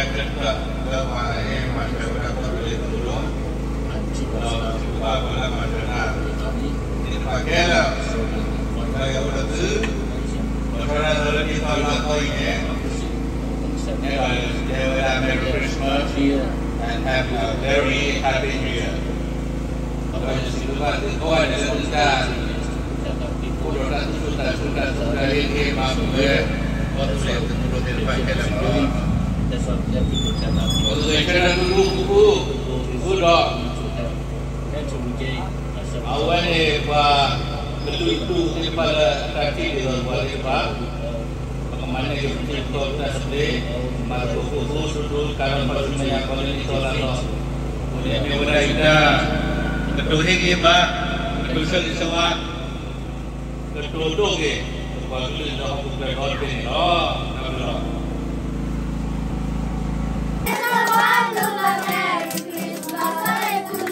ကတၢၢ်လၢပှၤဟဲမၤစၢၤဝဲဒၣ်ကီၢ်သူလ့ၤသုးမုၢ်ဒိၣ်, ဒီးသုကဘၣ်ပှၤလၢမၤစၢၤတၢ်သ့ၣ်တဖၣ်ခဲလၢာ်, ဒီးယအိၣ်ဒီးသု, ဒီးထီဒါသုလၢနံၣ်သီလၢအသီအံၤန့ၣ်, အဲၣ်ဒိးတဲဝဲဒၣ် Merry Christmas and have a very happy New Year. အဝဲန့ၣ်စံးဘျုးဘၣ်သုကိးဂၤဒဲးလၢသုတၢ် အိၣ်ဒီးတၢ်သူၣ်ဆူၣ်သးဆူၣ် တၢ်သူၣ်တၢ်ဂ့ၤက့ၤမၤပူၤဝဲ ကီၢ်သူလ့ၤသုးမုၢ်ဒိၣ်သ့ၣ်တဖၣ်ခဲလၢာ်လီၤ. ပကဂဲၤဆၢထၢၣ်တူၢ်တူၢ်ဃူဃူ, ဃူဒီး အဝဲန့ၣ်ပှၤကလုာ်ဒူၣ်သ့ၣ်တဖၣ်လၢ တၢ်ထံၣ်ဒ်သိးပှၤသ့ၣ်တဖၣ် ပကမၤန့ၢ်က့ၤပထံပကီၢ်ပတၢ်သဘျ့, မၤသကိးဃူဃူဆူၣ်ဆူၣ် ကါထီၣ်ခီဆူမဲာ်ညါ ကီလၢနံၣ်သီလါသီ, အဃိန့ၣ်မ့ၢ်ဝဲဒၣ်ယတၢ် ကတိၤဟ့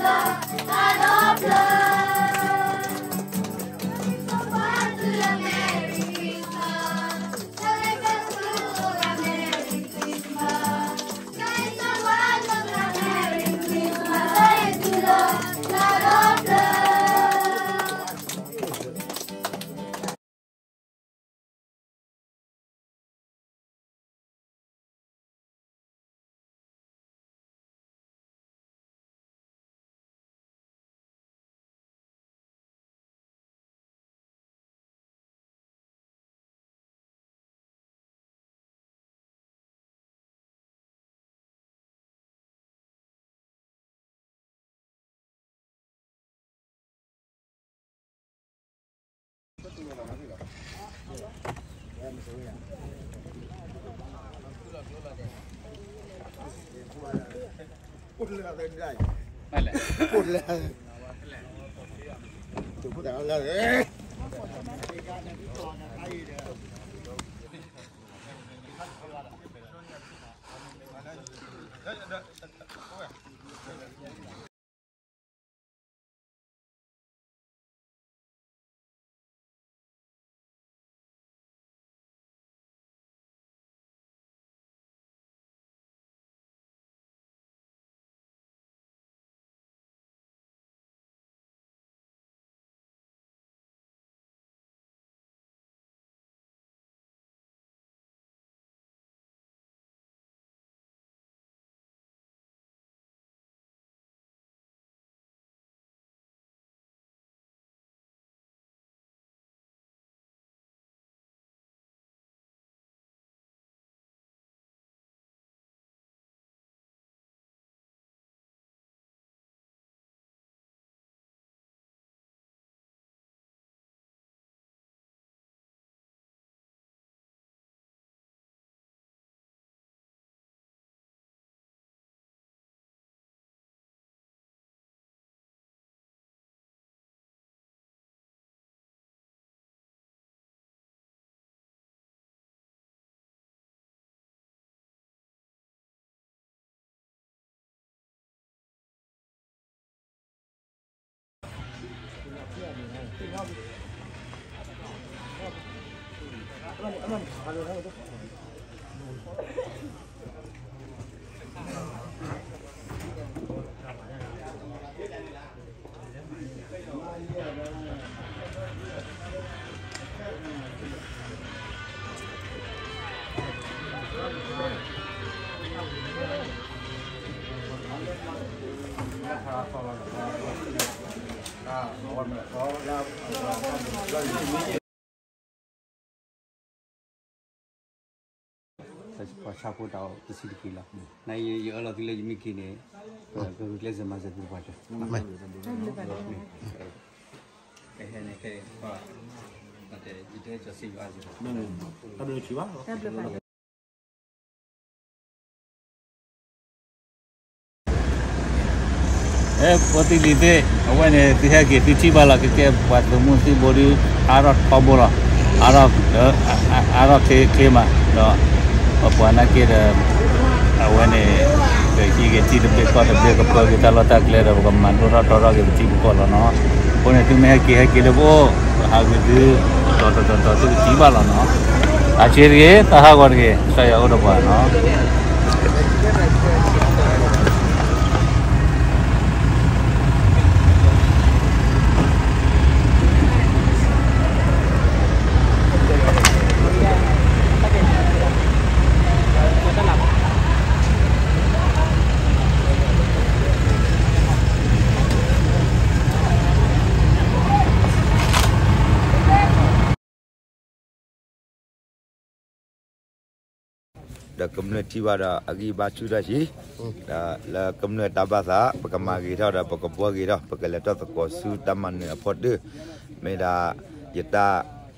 ၣ်ဂံၢ်ဘါ, ကတိၤဆၢဂ့ၤဆၢဝါ, ကတိၤဒိၣ်က့ၤ ပပှၤကလုာ်ဒီးဟီၣ်ခိၣ်ချၢဒီတဖၣ်န့ၣ်လီၤ. တၢ်ဘျုးလီၤ.ပှၤဆါဖိတၢ်အိၣ်တဆံးတက့ၢ်လီၤ. နယအၢၣ်လီၤသုလၢယမ့ၢ်က့ၤန့ၣ်, ပကျဲးစၢးမၤစၢၤသုတပှၢ်ကၢၢ်. အဲ ဖိသ့ၣ်လံၤသ့ၣ်, အဝဲန့ၣ် သုဟဲက့ၤသုထံၣ်ဘၣ်လီၤ ကကဲပှၤသုးမုၢ်သံၣ်ဘိဒီး အါထီၣ်ထီဘိလီၤ. အါထီၣ်, အါထီၣ်ချ့ချ့မး, ဒီးပပှၤနာ်က့ဒီး အဝဲန့ၣ် ပဟံးက့ၤထံတဘ့ၣ်ကီၢ်တဘ့ၣ် ကပၢက့ၤတၢ်လီၢ်တၢ်ကျဲဒီး ပကမၤဒိၣ်ထီၣ်ထီထီၣ်က့ၤပထံပကီၢ်လီၤနီၤ. အဃိန့ၣ် သုမ့ၢ်ဟဲက့ၤဟဲက့ၤလၢပအိၣ် ပဟးဂ့ၤသု ဒီးဒီးဒီးဒီး သုကထံၣ်ဘၣ်လီၤနီၤ. အဆ့တဂ့ၤ သးဟးဂီၤတဂ့ၤ ကစၢ်ယွၤအိၣ်ဒီးပှၤနီၤ. ဒီးကမျၢၢ်ထံၣ်ဘၣ်ဒီးအဂံၢ်ဘါဆူၣ်ထီၣ်ဆံး, ဒီးလၢကမျၢၢ်တၢ်ဘၣ်သး ပကမၤဂ့ၤထီၣ်ဒီးပကဘှီဂ့ၤထီၣ် ပကလဲၤထီၣ်သကိးဆူတၢ်မၤနၢၤအဖီတၢၢ်, မ့ၢ်ဒၣ် ယတၢ်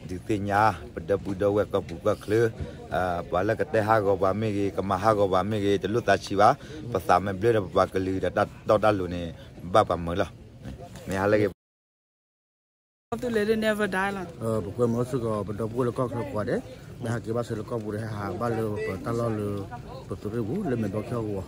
ဒုးသ့ၣ်ညါ ပဒီပုၢ်ဒီဝဲၢ်ကီၢ်ပူၤကီၢ်ချၢ, ပှၤလၢကတဲဟးဂီၤပှၤမ့ၢ်ဂ့ၤ ကမၤဟးဂီၤပှၤမ့ၢ်ဂ့ၤ တလိၣ်သးဆံးဘၣ်, ပသးမ့ၢ်ဘျၢဒီးပပှၤကလုာ်ဒီးတၢ်တီတၢ်လိၤန့ၣ် ဘၣ်ပှၤမုာ်လီၤ. မ့ၢ်ဟါလၢအဂ့ၤ ပကွဲမုာ်စ့ၢ်ကီး ပဒီပုၢ်ဝဲၢ်လၢကီၢ်ချၢကိးဂၤဒဲး, မ့ၢ်ဟဲက့ၤဘၣ်ဆၢလၢကီၢ်ပူၤဒီး ဟဲဟးဘၣ်လၢပတၢ်လီၢ်လၢ ပသုးရ့ၣ်ပူၤ လၢမဲာ်ဘီခံဟီၣ်ကဝီၤ,